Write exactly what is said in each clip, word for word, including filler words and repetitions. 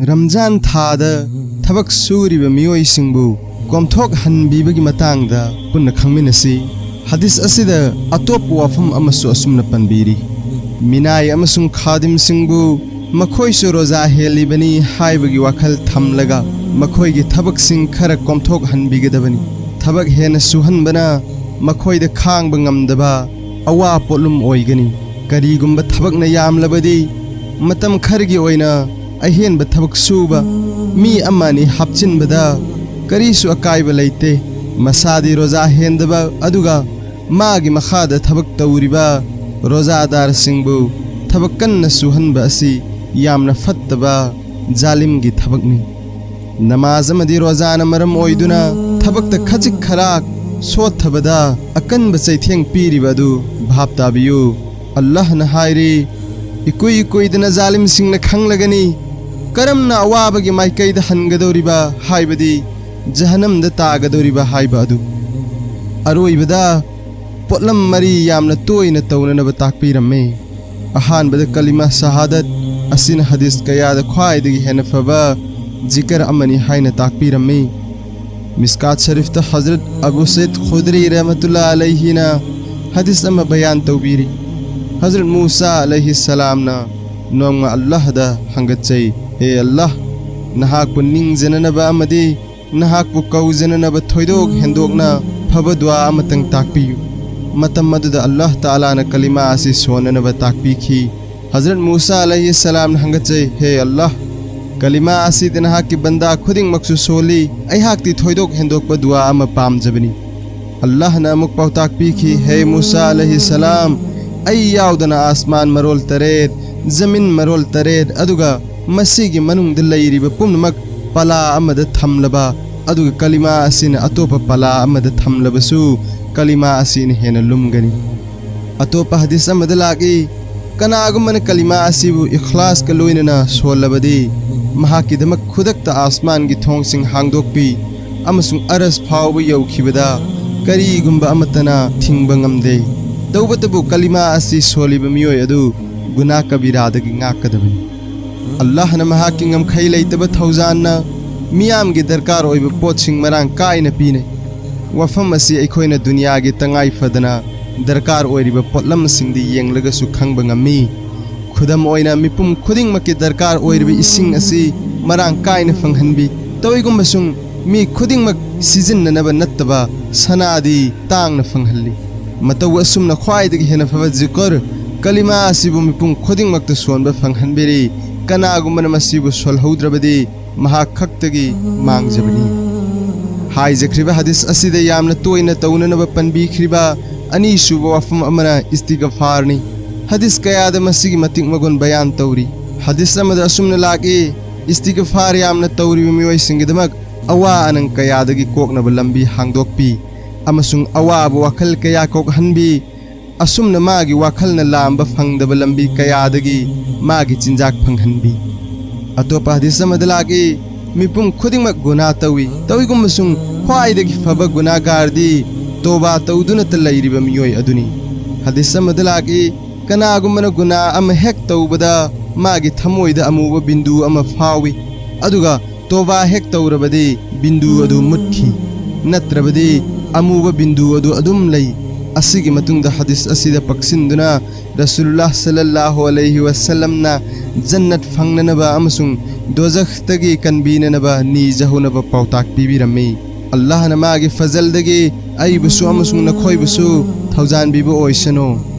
ꯔꯝꯖꯥꯟ ꯊꯥꯗ ꯊꯕꯛ ꯁꯨꯔꯤꯕ ꯃꯤꯑꯣꯏꯁꯤꯡꯕꯨ ꯀꯣꯝꯊꯣꯛꯍꯟꯕꯤꯕꯒꯤ ꯃꯇꯥꯡꯗ ꯄꯨꯟꯅ ꯈꯪꯃꯤꯟꯅꯁꯤ꯫ ꯍꯗꯤꯁ ꯑꯁꯤꯗ ꯑꯇꯣꯞꯄ ꯋꯥꯐꯝ ꯑꯃꯁꯨ ꯑꯁꯨꯝꯅ ꯄꯟꯕꯤꯔꯤ, ꯃꯤꯅꯥꯏ ꯑꯃꯁꯨꯡ ꯈꯥꯗꯤꯝꯁꯤꯡꯕꯨ ꯃꯈꯣꯏꯁꯨ ꯔꯣꯖꯥ ꯍꯦꯜꯂꯤꯕꯅꯤ ꯍꯥꯏꯕꯒꯤ ꯋꯥꯈꯜ ꯊꯝꯂꯒ ꯃꯈꯣꯏꯒꯤ ꯊꯕꯛꯁꯤꯡ ꯈꯔ ꯀꯣꯝꯊꯣꯛꯍꯟꯕꯤꯒꯗꯕꯅꯤ꯫ ꯊꯕꯛ ꯍꯦꯟꯅ ꯁꯨꯍꯟꯕꯅ ꯃꯈꯣꯏꯗ ꯈꯥꯡꯕ ꯉꯝꯗꯕ ꯑꯋꯥ ꯄꯣꯠꯂꯨꯝ ꯑꯣꯏꯒꯅꯤ꯫ ꯀꯔꯤꯒꯨꯝꯕ ꯊꯕꯛꯅ ꯌꯥꯝꯂꯕꯗꯤ ꯃꯇꯝ ꯈꯔꯒꯤ ꯑꯣꯏꯅ ꯑꯍꯦꯟꯕ ꯊꯕꯛ ꯁꯨꯕ ꯃꯤ ꯑꯃ ꯑꯅꯤ ꯍꯥꯞꯆꯤꯟꯕꯗ ꯀꯔꯤꯁꯨ ꯑꯀꯥꯏꯕ ꯂꯩꯇꯦ꯫ ꯃꯁꯥꯗꯤ ꯔꯣꯖꯥ ꯍꯦꯟꯗꯕ ꯑꯗꯨꯒ ꯃꯥꯒꯤ ꯃꯈꯥꯗ ꯊꯕꯛ ꯇꯧꯔꯤꯕ ꯔꯣꯖꯥꯗꯥꯔꯁꯤꯡꯕꯨ ꯊꯕꯛ ꯀꯟꯅ ꯁꯨꯍꯟꯕ ꯑꯁꯤ ꯌꯥꯝꯅ ꯐꯠꯇꯕ ꯖꯥꯂꯤꯝꯒꯤ ꯊꯕꯛꯅꯤ꯫ ꯅꯃꯥꯖ ꯑꯃꯗꯤ ꯔꯣꯖꯥꯅ ꯃꯔꯝ ꯑꯣꯏꯗꯨꯅ ꯊꯕꯛꯇ ꯈꯖꯤꯛ ꯈꯔꯥꯛ ꯁꯣꯠꯊꯕꯗ ꯑꯀꯟꯕ ꯆꯩꯊꯦꯡ ꯄꯤꯔꯤꯕ ꯑꯗꯨ ꯚꯥꯞ ꯇꯥꯕꯤꯌꯨ꯫ ꯑꯜꯂꯥꯍꯅ ꯍꯥꯏꯔꯤ, "ꯏꯀꯨꯏ ꯀꯨꯏꯗꯅ ꯖꯥꯂꯤꯝꯁꯤꯡꯅ ꯈꯪꯂꯒꯅꯤ ꯀꯔꯝꯅ ꯑꯋꯥꯕꯒꯤ ꯃꯥꯏꯀꯩꯗ ꯍꯟꯒꯗꯧꯔꯤꯕ, ꯍꯥꯏꯕꯗꯤ ꯖꯍꯅꯝꯗ ꯇꯥꯒꯗꯧꯔꯤꯕ ꯍꯥꯏꯕ ꯑꯗꯨ꯫" ꯑꯔꯣꯏꯕꯗ, ꯄꯣꯠꯂꯝ ꯃꯔꯤ ꯌꯥꯝꯅ ꯇꯣꯏꯅ ꯇꯧꯅꯅꯕ ꯇꯥꯛꯄꯤꯔꯝꯃꯤ꯫ ꯑꯍꯥꯟꯕꯗ ꯀꯂꯤꯃꯥ ꯁꯍꯥꯗꯠ, ꯑꯁꯤꯅ ꯍꯗꯤꯁ ꯀꯌꯥꯗ ꯈ꯭ꯋꯥꯏꯗꯒꯤ ꯍꯦꯟꯅ ꯐꯕ ꯖꯤꯀꯔ ꯑꯃꯅꯤ ꯍꯥꯏꯅ ꯇꯥꯛꯄꯤꯔꯝꯃꯤ꯫ ꯃꯤꯁꯀꯥꯠ ꯁꯔꯤꯐꯇ ꯍꯖꯔꯠ ꯑꯕꯨ ꯁꯩꯗ ꯈꯨꯗ꯭ꯔꯤ ꯔꯍꯃꯇꯨꯜꯂꯥ ꯑꯂꯩꯍꯤꯅ ꯍꯗꯤꯁ ꯑꯃ ꯕꯌꯥꯟ ꯇꯧꯕꯤꯔꯤ꯫ ꯍꯖꯔꯠ ꯃꯨꯁꯥ ꯑꯂꯩꯍꯤ ꯁꯂꯥꯝꯅ ꯅꯣꯡꯃ ꯑꯜꯂꯥꯍꯗ ꯍꯪꯒꯠꯆꯩ, "ꯍꯦ ꯑꯜꯂꯥꯍ, ꯅꯍꯥꯛꯄꯨ ꯅꯤꯡꯖꯅꯅꯕ ꯑꯃꯗꯤ ꯅꯍꯥꯛꯄꯨ ꯀꯧꯖꯅꯅꯕ ꯊꯣꯏꯗꯣꯛ ꯍꯦꯟꯗꯣꯛꯅ ꯐꯕ ꯗꯨꯋꯥ ꯑꯃꯇꯪ ꯇꯥꯛꯄꯤꯌꯨ꯫" ꯃꯇꯝ ꯑꯗꯨꯗ ꯑꯜꯂꯥꯍ ꯇꯥꯂꯥꯅ ꯀꯂꯤꯃꯥ ꯑꯁꯤ ꯁꯣꯟꯅꯅꯕ ꯇꯥꯛꯄꯤꯈꯤ꯫ ꯍꯖꯔꯠ ꯃꯨꯁꯥ ꯑꯂꯩꯍꯤ ꯁꯂꯥꯝꯅ ꯍꯪꯒꯠꯆꯩ, "ꯍꯦ ꯑꯜꯂꯥꯍ, ꯀꯂꯤꯃꯥ ꯑꯁꯤꯗꯤ ꯅꯍꯥꯛꯀꯤ ꯕꯟꯗꯥ ꯈꯨꯗꯤꯡꯃꯛꯁꯨ ꯁꯣꯜꯂꯤ, ꯑꯩꯍꯥꯛꯇꯤ ꯊꯣꯏꯗꯣꯛ ꯍꯦꯟꯗꯣꯛꯄ ꯗꯨꯋꯥ ꯑꯃ ꯄꯥꯝꯖꯕꯅꯤ꯫" ꯑꯜꯂꯥꯍꯅ ꯑꯃꯨꯛ ꯄꯥꯎꯇꯥꯛ ꯄꯤꯈꯤ, "ꯍꯦ ꯃꯨꯁꯥ ꯑꯂꯩꯍꯤ ꯁꯂꯥꯝ, ꯑꯩ ꯌꯥꯎꯗꯅ ꯑꯥꯁꯃꯥꯟ ꯃꯔꯣꯜ ꯇꯔꯦꯠ, ꯖꯃꯤꯟ ꯃꯔꯣꯜ ꯇꯔꯦꯠ, ꯑꯗꯨꯒ ꯃꯁꯤꯒꯤ ꯃꯅꯨꯡꯗ ꯂꯩꯔꯤꯕ ꯄꯨꯝꯅꯃꯛ ꯄꯂꯥ ꯑꯃꯗ ꯊꯝꯂꯕ, ꯑꯗꯨꯒ ꯀꯂꯤꯃꯥ ꯑꯁꯤꯅ ꯑꯇꯣꯞꯄ ꯄꯂꯥ ꯑꯃꯗ ꯊꯝꯂꯕꯁꯨ ꯀꯂꯤꯃꯥ ꯑꯁꯤꯅ ꯍꯦꯟꯅ ꯂꯨꯝꯒꯅꯤ꯫" ꯑꯇꯣꯞꯄ ꯍꯗꯤꯁ ꯑꯃꯗ ꯂꯥꯛꯏ, "ꯀꯅꯥꯒꯨꯝꯕꯅ ꯀꯂꯤꯃꯥ ꯑꯁꯤꯕꯨ ꯏꯈ꯭ꯂꯥꯁꯀ ꯂꯣꯏꯅꯅ ꯁꯣꯜꯂꯕꯗꯤ, ꯃꯍꯥꯛꯀꯤꯗꯃꯛ ꯈꯨꯗꯛꯇ ꯑꯥꯁꯃꯥꯟꯒꯤ ꯊꯣꯡꯁꯤꯡ ꯍꯥꯡꯗꯣꯛꯄꯤ ꯑꯃꯁꯨꯡ ꯑꯔꯁ ꯐꯥꯎꯕ ꯌꯧꯈꯤꯕꯗ ꯀꯔꯤꯒꯨꯝꯕ ꯑꯃꯠꯇꯅ ꯊꯤꯡꯕ ꯉꯝꯗꯦ꯫ ꯇꯧꯕꯇꯕꯨ ꯀꯂꯤꯃꯥ ꯑꯁꯤ ꯁꯣꯜꯂꯤꯕ ꯃꯤꯑꯣꯏ ꯑꯗꯨ ꯒꯨꯅꯥ ꯀꯕꯤꯔꯥꯗꯒꯤ ꯉꯥꯛꯀꯗꯕꯅꯤ꯫" ꯑꯜꯂꯥꯍꯅ ꯃꯍꯥꯛꯀꯤ ꯉꯝꯈꯩ ꯂꯩꯇꯕ ꯊꯧꯖꯥꯟꯅ ꯃꯤꯌꯥꯝꯒꯤ ꯗꯔꯀꯥꯔ ꯑꯣꯏꯕ ꯄꯣꯠꯁꯤꯡ ꯃꯔꯥꯡ ꯀꯥꯏꯅ ꯄꯤꯅꯩ꯫ ꯋꯥꯐꯝ ꯑꯁꯤ ꯑꯩꯈꯣꯏꯅ ꯗꯨꯅꯤꯌꯥꯒꯤ ꯇꯉꯥꯏ ꯐꯗꯅ ꯗꯔꯀꯥꯔ ꯑꯣꯏꯔꯤꯕ ꯄꯣꯠꯂꯝꯁꯤꯡꯗꯤ ꯌꯦꯡꯂꯒꯁꯨ ꯈꯪꯕ ꯉꯝꯃꯤ꯫ ꯈꯨꯗꯝ ꯑꯣꯏꯅ, ꯃꯤꯄꯨꯝ ꯈꯨꯗꯤꯡꯃꯛꯀꯤ ꯗꯔꯀꯥꯔ ꯑꯣꯏꯔꯤꯕ ꯏꯁꯤꯡ ꯑꯁꯤ ꯃꯔꯥꯡ ꯀꯥꯏꯅ ꯐꯪꯍꯟꯕꯤ꯫ ꯇꯧꯏꯒꯨꯝꯕꯁꯨꯡ ꯃꯤ ꯈꯨꯗꯤꯡꯃꯛ ꯁꯤꯖꯤꯟꯅꯅꯕ ꯅꯠꯇꯕ ꯁꯅꯥꯗꯤ ꯇꯥꯡꯅ ꯐꯪꯍꯜꯂꯤ꯫ ꯃꯇꯧ ꯑꯁꯨꯝꯅ ꯈ꯭ꯋꯥꯏꯗꯒꯤ ꯍꯦꯟꯅ ꯐꯕ ꯖꯤꯀꯔ, ꯀꯂꯤꯃꯥ ꯑꯁꯤꯕꯨ ꯃꯤꯄꯨꯝ ꯈꯨꯗꯤꯡꯃꯛꯇ ꯁꯣꯟꯕ ꯐꯪꯍꯟꯕꯤꯔꯤ꯫ ꯀꯅꯥꯒꯨꯝꯕꯅ ꯃꯁꯤꯕꯨ ꯁꯣꯜꯍꯧꯗ꯭ꯔꯕꯗꯤ ꯃꯍꯥꯛ ꯈꯛꯇꯒꯤ ꯃꯥꯡꯖꯕꯅꯤ꯫ ꯍꯥꯏꯖꯈ꯭ꯔꯤꯕ ꯍꯗꯤꯁ ꯑꯁꯤꯗ ꯌꯥꯝꯅ ꯇꯣꯏꯅ ꯇꯧꯅꯅꯕ ꯄꯟꯕꯤꯈ꯭ꯔꯤꯕ ꯑꯅꯤꯁꯨꯕ ꯋꯥꯐꯝ ꯑꯃꯅ ꯏꯁꯇꯤꯒꯐꯥꯔꯅꯤ꯫ ꯍꯗꯤꯁ ꯀꯌꯥꯗ ꯃꯁꯤꯒꯤ ꯃꯇꯤꯛ ꯃꯒꯨꯟ ꯕꯌꯥꯟ ꯇꯧꯔꯤ꯫ ꯍꯗꯤꯁ ꯑꯃꯗ ꯑꯁꯨꯝꯅ ꯂꯥꯛꯏ, ꯏꯁꯇꯤꯒꯐꯥꯔ ꯌꯥꯝꯅ ꯇꯧꯔꯤꯕ ꯃꯤꯑꯣꯏꯁꯤꯡꯒꯤꯗꯃꯛ ꯑꯋꯥ ꯑꯅꯪ ꯀꯌꯥꯗꯒꯤ ꯀꯣꯛꯅꯕ ꯂꯝꯕꯤ ꯍꯥꯡꯗꯣꯛꯄꯤ ꯑꯃꯁꯨꯡ ꯑꯋꯥꯕ ꯋꯥꯈꯜ ꯀꯌꯥ ꯀꯣꯛꯍꯟꯕꯤ꯫ ꯑꯁꯨꯝꯅ ꯃꯥꯒꯤ ꯋꯥꯈꯜꯅ ꯂꯥꯝꯕ ꯐꯪꯗꯕ ꯂꯝꯕꯤ ꯀꯌꯥꯗꯒꯤ ꯃꯥꯒꯤ ꯆꯤꯟꯖꯥꯛ ꯐꯪꯍꯟꯕꯤ꯫ ꯑꯇꯣꯞꯄ ꯍꯗꯤꯁ ꯑꯃꯗ ꯂꯥꯛꯏ, ꯃꯤꯄꯨꯝ ꯈꯨꯗꯤꯡꯃꯛ ꯒꯨꯅꯥ ꯇꯧꯏ, ꯇꯧꯏꯒꯨꯝꯕꯁꯨꯡ ꯈ꯭ꯋꯥꯏꯗꯒꯤ ꯐꯕ ꯒꯨꯅꯥꯒꯥꯔꯗꯤ ꯇꯣꯕꯥ ꯇꯧꯗꯨꯅꯇ ꯂꯩꯔꯤꯕ ꯃꯤꯑꯣꯏ ꯑꯗꯨꯅꯤ꯫ ꯍꯗꯤꯁ ꯑꯃꯗ ꯂꯥꯛꯏ, ꯀꯅꯥꯒꯨꯝꯕꯅ ꯒꯨꯅꯥ ꯑꯃ ꯍꯦꯛ ꯇꯧꯕꯗ ꯃꯥꯒꯤ ꯊꯃꯣꯏꯗ ꯑꯃꯨꯕ ꯕꯤꯟꯗꯨ ꯑꯃ ꯐꯥꯎꯏ, ꯑꯗꯨꯒ ꯇꯣꯕꯥ ꯍꯦꯛ ꯇꯧꯔꯕꯗꯤ ꯕꯤꯟꯗꯨ ꯑꯗꯨ ꯃꯨꯠꯈꯤ, ꯅꯠꯇ꯭ꯔꯕꯗꯤ ꯑꯃꯨꯕ ꯕꯤꯟꯗꯨ ꯑꯗꯨ ꯑꯗꯨꯝ ꯂꯩ꯫ ꯑꯁꯤꯒꯤ ꯃꯇꯨꯡꯗ ꯍꯗꯤꯁ ꯑꯁꯤꯗ ꯄꯛꯁꯤꯟꯗꯨꯅ ꯔꯁꯨꯂꯨꯜꯂꯥꯍ ꯁꯜꯂꯜꯂꯥꯍꯨ ꯑꯂꯩꯍꯤ ꯋꯁꯜꯂꯝꯅ ꯖꯟꯅꯠ ꯐꯪꯅꯅꯕ ꯑꯃꯁꯨꯡ ꯗꯣꯖꯈꯇꯒꯤ ꯀꯟꯕꯤꯅꯅꯕ ꯅꯤꯖꯍꯧꯅꯕ ꯄꯥꯎꯇꯥꯛ ꯄꯤꯕꯤꯔꯝꯃꯤ꯫ ꯑꯜꯂꯥꯍꯅ ꯃꯥꯒꯤ ꯐꯖꯜꯗꯒꯤ ꯑꯩꯕꯨꯁꯨ ꯑꯃꯁꯨꯡ ꯅꯈꯣꯏꯕꯨꯁꯨ ꯊꯧꯖꯥꯟꯕꯤꯕ ꯑꯣꯏꯁꯅꯨ꯫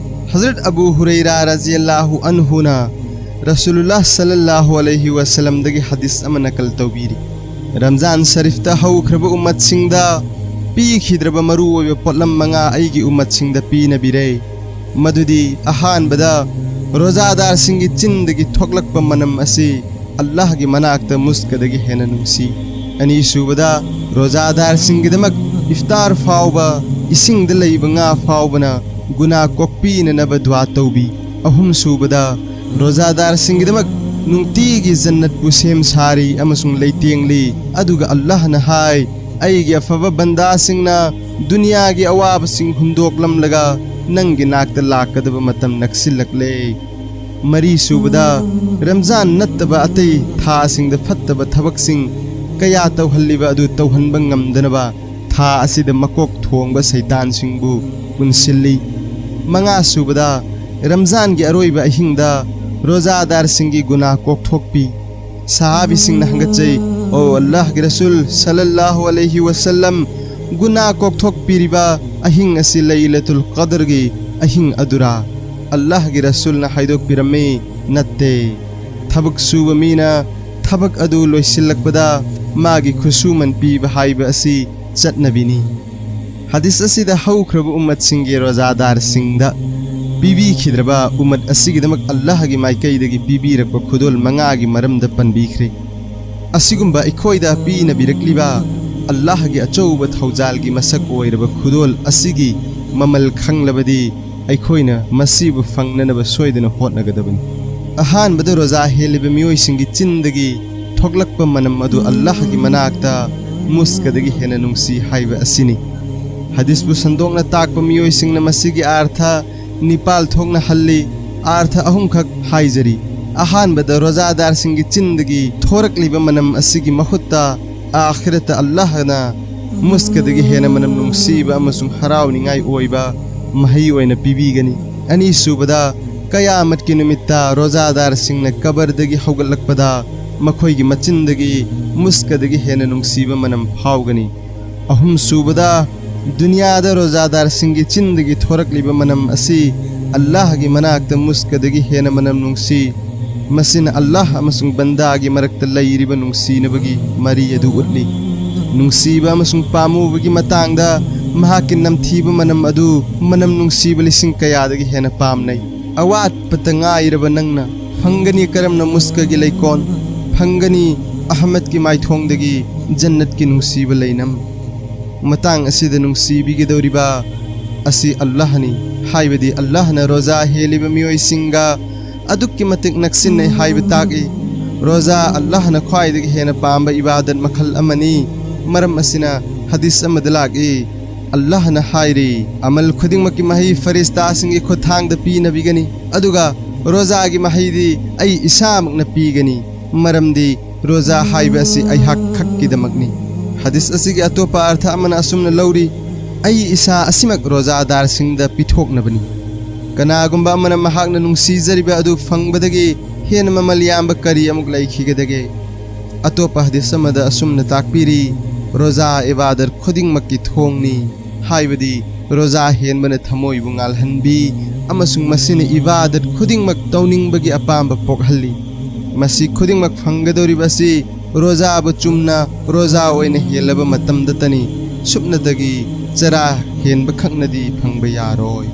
ꯍꯖꯔꯠ ꯑꯕꯨ ꯍꯨꯔꯩꯔꯥ ꯔꯖꯤꯌꯜꯂꯥꯍꯨ ꯑꯟꯍꯨꯅ ꯔꯁꯨꯂꯨꯜꯂꯥꯍ ꯁꯜꯂꯜꯂꯥꯍꯨ ꯑꯂꯩꯍꯤ ꯋꯁꯜꯂꯝꯗꯒꯤ ꯍꯗꯤꯁ ꯑꯃ ꯅꯀꯜ ꯇꯧꯕꯤꯔꯤ, ꯔꯝꯖꯥꯟ ꯁꯔꯤꯐꯇ ꯍꯧꯈ꯭ꯔꯕ ꯎꯝꯃꯠꯁꯤꯡꯗ ꯄꯤꯈꯤꯗ꯭ꯔꯕ ꯃꯔꯨꯑꯣꯏꯕ ꯄꯣꯠꯂꯝ ꯃꯉꯥ ꯑꯩꯒꯤ ꯎꯝꯃꯠꯁꯤꯡꯗ ꯄꯤꯅꯕꯤꯔꯦ꯫ ꯃꯗꯨꯗꯤ, ꯑꯍꯥꯟꯕꯗ, ꯔꯣꯖꯥꯗꯥꯔꯁꯤꯡꯒꯤ ꯆꯤꯟꯗꯒꯤ ꯊꯣꯛꯂꯛꯄ ꯃꯅꯝ ꯑꯁꯤ ꯑꯜꯂꯥꯍꯒꯤ ꯃꯅꯥꯛꯇ ꯃꯨꯁꯀꯗꯒꯤ ꯍꯦꯟꯅ ꯅꯨꯡꯁꯤ꯫ ꯑꯅꯤꯁꯨꯕꯗ, ꯔꯣꯖꯥꯗꯥꯔꯁꯤꯡꯒꯤꯗꯃꯛ ꯏꯐꯇꯥꯔ ꯐꯥꯎꯕ, ꯏꯁꯤꯡꯗ ꯂꯩꯕ ꯉꯥ ꯐꯥꯎꯕꯅ ꯒꯨꯅꯥ ꯀꯣꯛꯄꯤꯅꯅꯕ ꯗꯨꯋꯥ ꯇꯧꯕꯤ꯫ ꯑꯍꯨꯝꯁꯨꯕꯗ, ꯔꯣꯖꯥꯗꯥꯔꯁꯤꯡꯒꯤꯗꯃꯛ ꯅꯨꯡꯇꯤꯒꯤ ꯖꯟꯅꯠꯄꯨ ꯁꯦꯝ ꯁꯥꯔꯤ ꯑꯃꯁꯨꯡ ꯂꯩꯇꯦꯡꯂꯤ꯫ ꯑꯗꯨꯒ ꯑꯜꯂꯥꯍꯅ ꯍꯥꯏ, "ꯑꯩꯒꯤ ꯑꯐꯕ ꯕꯟꯗꯥꯁꯤꯡꯅ ꯗꯨꯅꯤꯌꯥꯒꯤ ꯑꯋꯥꯕꯁꯤꯡ ꯍꯨꯟꯗꯣꯛꯂꯝꯂꯒ ꯅꯪꯒꯤ ꯅꯥꯛꯇ ꯂꯥꯛꯀꯗꯕ ꯃꯇꯝ ꯅꯛꯁꯤꯜꯂꯛꯂꯦ"꯫ ꯃꯔꯤ ꯁꯨꯕꯗ, ꯔꯝꯖꯥꯟ ꯅꯠꯇꯕ ꯑꯇꯩ ꯊꯥꯁꯤꯡꯗ ꯐꯠꯇꯕ ꯊꯕꯛꯁꯤꯡ ꯀꯌꯥ ꯇꯧꯍꯜꯂꯤꯕ ꯑꯗꯨ ꯇꯧꯍꯟꯕ ꯉꯝꯗꯅꯕ ꯊꯥ ꯑꯁꯤꯗ ꯃꯀꯣꯛ ꯊꯣꯡꯕ ꯁꯩꯇꯥꯟꯁꯤꯡꯕꯨ ꯄꯨꯟꯁꯤꯜꯂꯤ꯫ ꯃꯉꯥ ꯁꯨꯕꯗ, ꯔꯝꯖꯥꯟꯒꯤ ꯑꯔꯣꯏꯕ ꯑꯍꯤꯡꯗ ꯔꯣꯖꯥꯗꯥꯔꯁꯤꯡꯒꯤ ꯒꯨꯅꯥ ꯀꯣꯛꯊꯣꯛꯄꯤ꯫ ꯁꯍꯥꯕꯤꯁꯤꯡꯅ ꯍꯪꯒꯠꯆꯩ, "ꯑꯣ ꯑꯜꯂꯥꯍꯒꯤ ꯔꯁꯨꯜ ꯁꯜꯂꯜꯂꯥꯍꯨ ꯑꯂꯩꯍꯤ ꯋꯁꯜꯂꯝ, ꯒꯨꯅꯥ ꯀꯣꯛꯊꯣꯛꯄꯤꯔꯤꯕ ꯑꯍꯤꯡ ꯑꯁꯤ ꯂꯩꯂꯇꯨꯜ ꯀꯗꯔꯒꯤ ꯑꯍꯤꯡ ꯑꯗꯨꯔꯥ?" ꯑꯜꯂꯥꯍꯒꯤ ꯔꯁꯨꯜꯅ ꯍꯥꯏꯗꯣꯛꯄꯤꯔꯝꯃꯤ, "ꯅꯠꯇꯦ꯫ ꯊꯕꯛ ꯁꯨꯕ ꯃꯤꯅ ꯊꯕꯛ ꯑꯗꯨ ꯂꯣꯏꯁꯤꯜꯂꯛꯄꯗ ꯃꯥꯒꯤ ꯈꯨꯠꯁꯨꯃꯟ ꯄꯤꯕ ꯍꯥꯏꯕ ꯑꯁꯤ ꯆꯠꯅꯕꯤꯅꯤ"꯫ ꯍꯗꯤꯁ ꯑꯁꯤꯗ ꯍꯧꯈ꯭ꯔꯕ ꯎꯝꯃꯠꯁꯤꯡꯒꯤ ꯔꯣꯖꯥꯗꯥꯔꯁꯤꯡꯗ ꯄꯤꯕꯤꯈꯤꯗ꯭ꯔꯕ ꯎꯝꯃꯠ ꯑꯁꯤꯒꯤꯗꯃꯛ ꯑꯜꯂꯥꯍꯒꯤ ꯃꯥꯏꯀꯩꯗꯒꯤ ꯄꯤꯕꯤꯔꯛꯄ ꯈꯨꯗꯣꯜ ꯃꯉꯥꯒꯤ ꯃꯔꯝꯗ ꯄꯟꯕꯤꯈ꯭ꯔꯦ꯫ ꯑꯁꯤꯒꯨꯝꯕ ꯑꯩꯈꯣꯏꯗ ꯄꯤꯅꯕꯤꯔꯛꯂꯤꯕ ꯑꯜꯂꯥꯍꯒꯤ ꯑꯆꯧꯕ ꯊꯧꯖꯥꯜꯒꯤ ꯃꯁꯛ ꯑꯣꯏꯔꯕ ꯈꯨꯗꯣꯜ ꯑꯁꯤꯒꯤ ꯃꯃꯜ ꯈꯪꯂꯕꯗꯤ ꯑꯩꯈꯣꯏꯅ ꯃꯁꯤꯕꯨ ꯐꯪꯅꯅꯕ ꯁꯣꯏꯗꯅ ꯍꯣꯠꯅꯒꯗꯕꯅꯤ꯫ ꯑꯍꯥꯟꯕꯗ, ꯔꯣꯖꯥ ꯍꯦꯜꯂꯤꯕ ꯃꯤꯑꯣꯏꯁꯤꯡꯒꯤ ꯆꯤꯟꯗꯒꯤ ꯊꯣꯛꯂꯛꯄ ꯃꯅꯝ ꯑꯗꯨ ꯑꯜꯂꯥꯍꯒꯤ ꯃꯅꯥꯛꯇ ꯃꯨꯁꯀꯗꯒꯤ ꯍꯦꯟꯅ ꯅꯨꯡꯁꯤ ꯍꯥꯏꯕ ꯑꯁꯤꯅꯤ꯫ ꯍꯗꯤꯁꯄꯨ ꯁꯟꯗꯣꯛꯅ ꯇꯥꯛꯄ ꯃꯤꯑꯣꯏꯁꯤꯡꯅ ꯃꯁꯤꯒꯤ ꯑꯥꯔꯊ ꯅꯤꯄꯥꯜ ꯊꯣꯛꯅ ꯍꯜꯂꯤ꯫ ꯑꯥꯔꯊ ꯑꯍꯨꯝꯈꯛ ꯍꯥꯏꯖꯔꯤ꯫ ꯑꯍꯥꯟꯕꯗ, ꯔꯣꯖꯥꯗꯥꯔꯁꯤꯡꯒꯤ ꯆꯤꯟꯗꯒꯤ ꯊꯣꯔꯛꯂꯤꯕ ꯃꯅꯝ ꯑꯁꯤꯒꯤ ꯃꯍꯨꯠꯇ ꯑꯥꯈꯤꯔꯠꯇ ꯑꯜꯂꯥꯍꯅ ꯃꯨꯁꯀꯗꯒꯤ ꯍꯦꯟꯅ ꯃꯅꯝ ꯅꯨꯡꯁꯤꯕ ꯑꯃꯁꯨꯡ ꯍꯔꯥꯎꯅꯤꯡꯉꯥꯏ ꯑꯣꯏꯕ ꯃꯍꯩ ꯑꯣꯏꯅ ꯄꯤꯕꯤꯒꯅꯤ꯫ ꯑꯅꯤꯁꯨꯕꯗ, ꯀꯌꯥꯃꯠꯀꯤ ꯅꯨꯃꯤꯠꯇ ꯔꯣꯖꯥꯗꯥꯔꯁꯤꯡꯅ ꯀꯕꯔꯗꯒꯤ ꯍꯧꯒꯠꯂꯛꯄꯗ ꯃꯈꯣꯏꯒꯤ ꯃꯆꯤꯟꯗꯒꯤ ꯃꯨꯁꯀꯗꯒꯤ ꯍꯦꯟꯅ ꯅꯨꯡꯁꯤꯕ ꯃꯅꯝ ꯐꯥꯎꯒꯅꯤ꯫ ꯑꯍꯨꯝꯁꯨꯕꯗ, ꯗꯨꯅꯤꯌꯥꯗ ꯔꯣꯖꯥꯗꯥꯔꯁꯤꯡꯒꯤ ꯆꯤꯟꯗꯒꯤ ꯊꯣꯔꯛꯂꯤꯕ ꯃꯅꯝ ꯑꯁꯤ ꯑꯜꯂꯥꯍꯒꯤ ꯃꯅꯥꯛꯇ ꯃꯨꯁꯀꯗꯒꯤ ꯍꯦꯟꯅ ꯃꯅꯝ ꯅꯨꯡꯁꯤ꯫ ꯃꯁꯤꯅ ꯑꯜꯂꯥꯍ ꯑꯃꯁꯨꯡ ꯕꯟꯗꯥꯒꯤ ꯃꯔꯛꯇ ꯂꯩꯔꯤꯕ ꯅꯨꯡꯁꯤꯅꯕꯒꯤ ꯃꯔꯤ ꯑꯗꯨ ꯎꯠꯂꯤ꯫ ꯅꯨꯡꯁꯤꯕ ꯑꯃꯁꯨꯡ ꯄꯥꯝꯃꯨꯕꯒꯤ ꯃꯇꯥꯡꯗ, ꯃꯍꯥꯛꯀꯤ ꯅꯝꯊꯤꯕ ꯃꯅꯝ ꯑꯗꯨ ꯃꯅꯝ ꯅꯨꯡꯁꯤꯕ ꯂꯤꯁꯤꯡ ꯀꯌꯥꯗꯒꯤ ꯍꯦꯟꯅ ꯄꯥꯝꯅꯩ꯫ ꯑꯋꯥꯠꯄꯇ ꯉꯥꯏꯔꯕ ꯅꯪꯅ ꯐꯪꯒꯅꯤ ꯀꯔꯝꯅ ꯃꯨꯁꯀꯒꯤ ꯂꯩꯀꯣꯜ? ꯐꯪꯒꯅꯤ ꯑꯍꯃꯗꯀꯤ ꯃꯥꯏꯊꯣꯡꯗꯒꯤ ꯖꯟꯅꯠꯀꯤ ꯅꯨꯡꯁꯤꯕ ꯂꯩꯅꯝ꯫ ꯃꯇꯥꯡ ꯑꯁꯤꯗ ꯅꯨꯡꯁꯤꯕꯤꯒꯗꯧꯔꯤꯕ ꯑꯁꯤ ꯑꯜꯂꯥꯍꯅꯤ, ꯍꯥꯏꯕꯗꯤ ꯑꯜꯂꯥꯍꯅ ꯔꯣꯖꯥ ꯍꯦꯜꯂꯤꯕ ꯃꯤꯑꯣꯏꯁꯤꯡꯒ ꯑꯗꯨꯛꯀꯤ ꯃꯇꯤꯛ ꯅꯛꯁꯤꯟꯅꯩ ꯍꯥꯏꯕ ꯇꯥꯛꯏ꯫ ꯔꯣꯖꯥ ꯑꯜꯂꯥꯍꯅ ꯈ꯭ꯋꯥꯏꯗꯒꯤ ꯍꯦꯟꯅ ꯄꯥꯝꯕ ꯏꯕꯥꯗꯠ ꯃꯈꯜ ꯑꯃꯅꯤ꯫ ꯃꯔꯝ ꯑꯁꯤꯅ ꯍꯗꯤꯁ ꯑꯃꯗ ꯂꯥꯛꯏ, ꯑꯜꯂꯥꯍꯅ ꯍꯥꯏꯔꯤ, "ꯑꯃꯜ ꯈꯨꯗꯤꯡꯃꯛꯀꯤ ꯃꯍꯩ ꯐꯔꯤꯁꯇꯥꯁꯤꯡꯒꯤ ꯈꯨꯠꯊꯥꯡꯗ ꯄꯤꯅꯕꯤꯒꯅꯤ, ꯑꯗꯨꯒ ꯔꯣꯖꯥꯒꯤ ꯃꯍꯩꯗꯤ ꯑꯩ ꯏꯁꯥꯃꯛꯅ ꯄꯤꯒꯅꯤ, ꯃꯔꯝꯗꯤ ꯔꯣꯖꯥ ꯍꯥꯏꯕ ꯑꯁꯤ ꯑꯩꯍꯥꯛ ꯈꯛꯀꯤꯗꯃꯛꯅꯤ꯫ ꯍꯗꯤꯁ ꯑꯁꯤꯒꯤ ꯑꯇꯣꯞꯄ ꯑꯔꯊ ꯑꯃꯅ ꯑꯁꯨꯝꯅ ꯂꯧꯔꯤ: "ꯑꯩ ꯏꯁꯥ ꯑꯁꯤꯃꯛ ꯔꯣꯖꯥꯗꯥꯔꯁꯤꯡꯗ ꯄꯤꯊꯣꯛꯅꯕꯅꯤ"꯫ ꯀꯅꯥꯒꯨꯝꯕ ꯑꯃꯅ ꯃꯍꯥꯛꯅ ꯅꯨꯡꯁꯤꯖꯔꯤꯕ ꯑꯗꯨ ꯐꯪꯕꯗꯒꯤ ꯍꯦꯟꯅ ꯃꯃꯜ ꯌꯥꯝꯕ ꯀꯔꯤ ꯑꯃꯨꯛ ꯂꯩꯈꯤꯒꯗꯒꯦ? ꯑꯇꯣꯞꯄ ꯍꯗꯤꯁ ꯑꯃꯗ ꯑꯁꯨꯝꯅ ꯇꯥꯛꯄꯤꯔꯤ: "ꯔꯣꯖꯥ ꯏꯕꯥꯗꯠ ꯈꯨꯗꯤꯡꯃꯛꯀꯤ ꯊꯣꯡꯅꯤ", ꯍꯥꯏꯕꯗꯤ ꯔꯣꯖꯥ ꯍꯦꯟꯕꯅ ꯊꯃꯣꯏꯕꯨ ꯉꯥꯜꯍꯟꯕꯤ ꯑꯃꯁꯨꯡ ꯃꯁꯤꯅ ꯏꯕꯥꯗꯠ ꯈꯨꯗꯤꯡꯃꯛ ꯇꯧꯅꯤꯡꯕꯒꯤ ꯑꯄꯥꯝꯕ ꯄꯣꯛꯍꯜꯂꯤ꯫ ꯃꯁꯤ ꯈꯨꯗꯤꯡꯃꯛ ꯐꯪꯒꯗꯧꯔꯤꯕ ꯑꯁꯤ ꯔꯣꯖꯥꯕꯨ ꯆꯨꯝꯅ ꯔꯣꯖꯥ ꯑꯣꯏꯅ ꯍꯦꯜꯂꯕ ꯃꯇꯝꯗꯇꯅꯤ꯫ ꯁꯨꯞꯅꯇꯒꯤ ꯆꯔꯥ ꯍꯦꯟꯕ ꯈꯛꯅꯗꯤ ꯐꯪꯕ ꯌꯥꯔꯣꯏ꯫